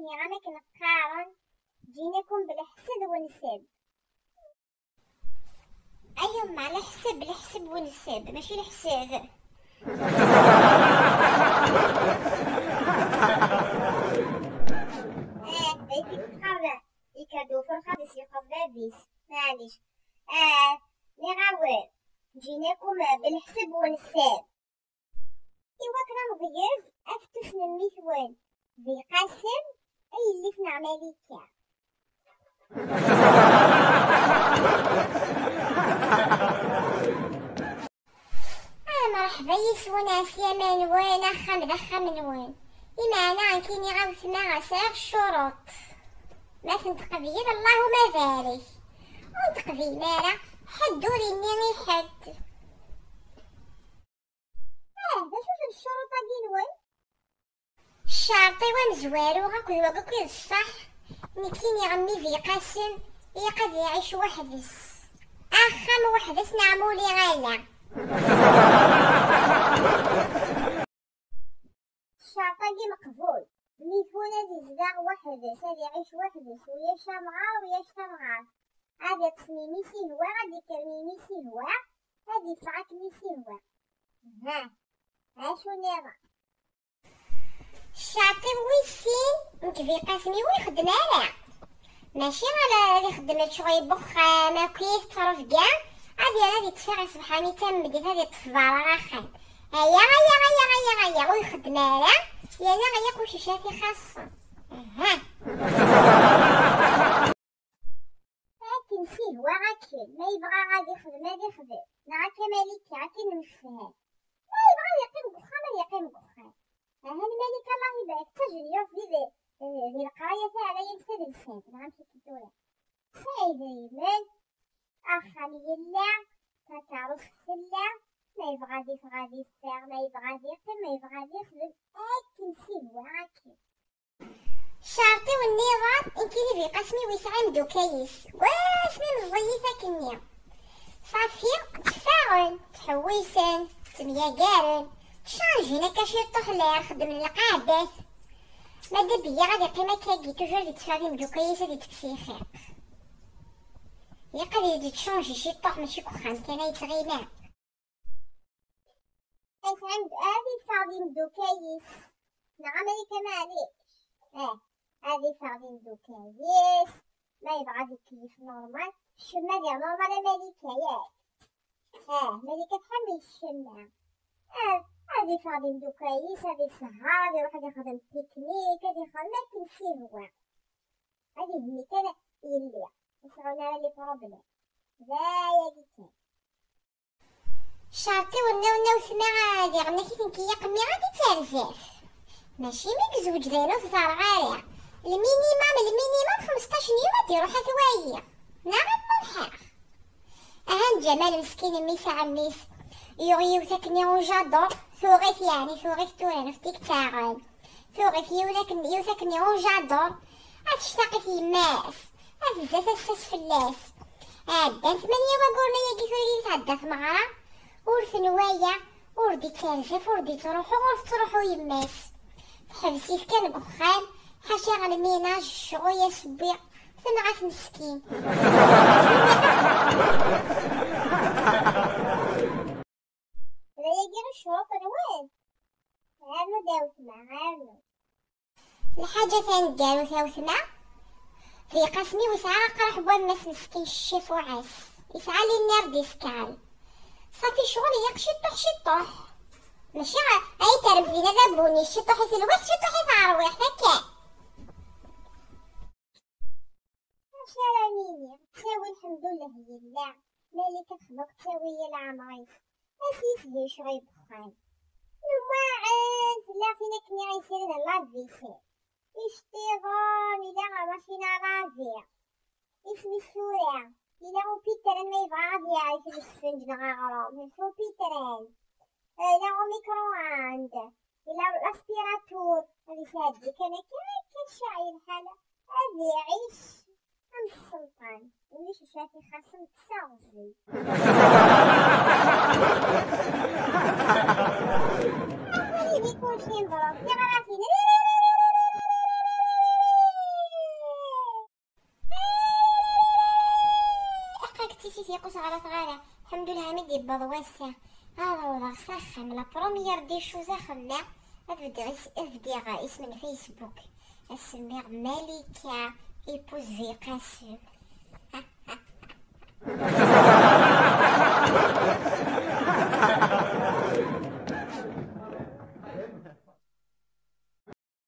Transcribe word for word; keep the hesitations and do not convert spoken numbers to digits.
Nniɣ-am akken qqaren, ǧǧin-aken belḥsed wenseb. Ay yemma, leḥseb, leḥseb wenseb, mačči leḥsed. Eh, d ayt-i txerbeɛ. Yekker-d ufurxaḍ-is yeqqeḍ bab-is. Maɛlic. Ah, nniɣ-awen, ǧǧin-aken belḥseb wenseb. Iwakken amedyaz aftus n mmi-twen d Lqasem, ay yelli-tneɣ Malika. Ah, mṛeḥba yis-wen, ɛeslama-nwen, axxam d axxam-nwen. Imeɛna, ad k-iniɣ a wetma, sɛiɣ ccuruṭ. Ma ten-teqbileḍ, Allahuma barik. Ur ten-teqbilem ara, ḥedd ur inni i ḥedd. Ah, d acu-ten ccuruṭ-agi-nwen? Ccerṭ-iw amezwaru akked wagi akk i d ṣṣeḥ, nekkini ɣemmi Belqasem, ilaq ad iɛic weḥd-s. Axxam weḥd-s neɣ muli ala. Ccerṭ-agi meqbul. Mmi-twen ad izdeɣ weḥd-s, ad iɛic weḥd-s, ulac amɣar, ulac tamɣart. Ad iṭṭes melmi s-ihwa, ad ikker melmi s-ihwa, ad iffeɣ akken i s-ihwa. Ha, acu nniḍen? Ccerṭ-iw wis sin, nekk Belqasem-iw ur ixeddem ara. Mačči ala ad ixeddem lecɣal n wexxam, akkit, ttṛebga, ad yerr ad iṭṭef iɣ iṣebḥan i tameddit, ad iṭṭef berra axxam. Aya, aya, aya, aya, aya, ur ixeddem ara, yerna aya kucic ad t-ixaṣṣen. Aha. Akken s-ihwa akken, ma yebɣa ad ixdem, ad ixdem, neɣ akka Malika, akken nemsefham. Ma yebɣa ad yeqqim deg uxxam, ad yeqqim deg uxxam. Aha, Malika, Allah ibarek, d tajenyurt di, di, di leqraya taɛlayant tadelsant, neɣ amek akken tura. Sɛiɣ idrimen, axxam yella, takeṛṛust tella, ma yebɣa ad iffeɣ ad iffeɣ, ma yebɣa ad iqqim, ma yebɣa ad ixdem, akken s-ihwa akken. Ccerṭ-iw nniḍen, nekkini Belqasem-iw yesɛa imeddukal-is. Wasmi meẓẓiyit akkenni. Ṣafi, tteffaɣen, ttḥewwisen, ttemyagaren, ttcanjin akka ciṭuḥ lɛir, xeddmen lqaɛdat. Ma d abeyyaɛ ad iqqim akkagi, toujours di tteffaɣ d imeddukal-is ad itekkes ixiq. Ilaq ad yettcanji ciṭuḥ, mačči deg uxxam kan ay yettɣimi. Ad iffeɣ d imeddukal-is. Neɣ Amarika, maɛlic. Eh, ad iffeɣ d imeddukal-is. Ma yebɣa ad ikeyyef normal, ccemma diɣ normal Amarika, yak. Eh, Amarika tḥemmel ccemma. Eh, ad iffeɣ d imeddukal-is, ad isehher, ad iruḥ ad ixdem piknik, ad ixdem akken s-ihwa. Ad ihemmi kan yelli. Ur sɛun ara les problèmes. D ayagi kan. Ccerṭ-iw nniḍen a wetma, diɣen akit nekk i aqemmi ad d-iterzaf. Mačči mi yezweǧ d ayen ur t-ẓerreɣ ara. Lminimum, lminimum xmesṭac n yum ad d-iruḥ ad t-wayiɣ. Neɣ ad ruḥeɣ. Ahan Ǧamal meskin mmi-s ɛemmi-s. Yuɣ yiwet akken i ujadur, tuɣ-it yeɛni, tuɣ-it tura nefti yettaɣen. Tuɣ-it yiwet akken, yiwet akken i ujadur, ad tectaq-it yemma-s. Ad tezza tasa-s fell-as. Ɛeddan tmanya waguren ayagi tura i tɛedda tmeɣra, ur tenwa aya, ur d-itterzaf, ur d-ittruḥu, ur tettruḥu yemma-s. Teḥbes-it kan deg uxxam, ḥaca ɣer lminaj, ccɣel asewwi, tenɣa-t meskin. D ayagi i ccuruṭ-nwen? Rnu-d a wetma, rnu. Lḥaǧa taneggarut a wetma, Belqasem-iw yesɛa aqraḥ n wammas meskin ccif uɛas, yesɛa les nerfs d-iskɛen. Ṣafi ccɣel ilaq ciṭuḥ ciṭuḥ. Mačči a-, ay terremt dinna d abuni, ciṭuḥ i telwiḥt, ciṭuḥ i terwiḥt, akka. Acu ara nini? Ttawil, lḥemdullah, yella. Malika txedmeḍ ttawi yal ɛemṛ-is. Ass yeshel ccɣel deg uxxam. Nwaɛen fell-aɣ tin akken i ɣ-yessiriden la vaisselle. Iceṭṭiḍen, ila ṛṛacina ṛabiɛ. Isem-is tura, ila upitran ma yebɣa ad yeɛrek lesfenǧ neɣ aɣrum, d upitran. Ila umikru-and, ila l'aspirateur, ad isɛeddi kan akka, akka tcaɛ lḥala. Ad iɛic am sselṭan, ulac acu ara t-ixaṣṣen d tiɣzi. Akken i di kulci mebṛuk, tiɣratin. Si tiqus ɣer tɣara. Ḥemdullah mi d-yewweḍ wass-a. Ad awḍeɣ s axxam, la première des choses axemma, ad bdiɣ is-, ad bdiɣ isem n Facebook. Ad semmiɣ Malika, épouse Belqasem.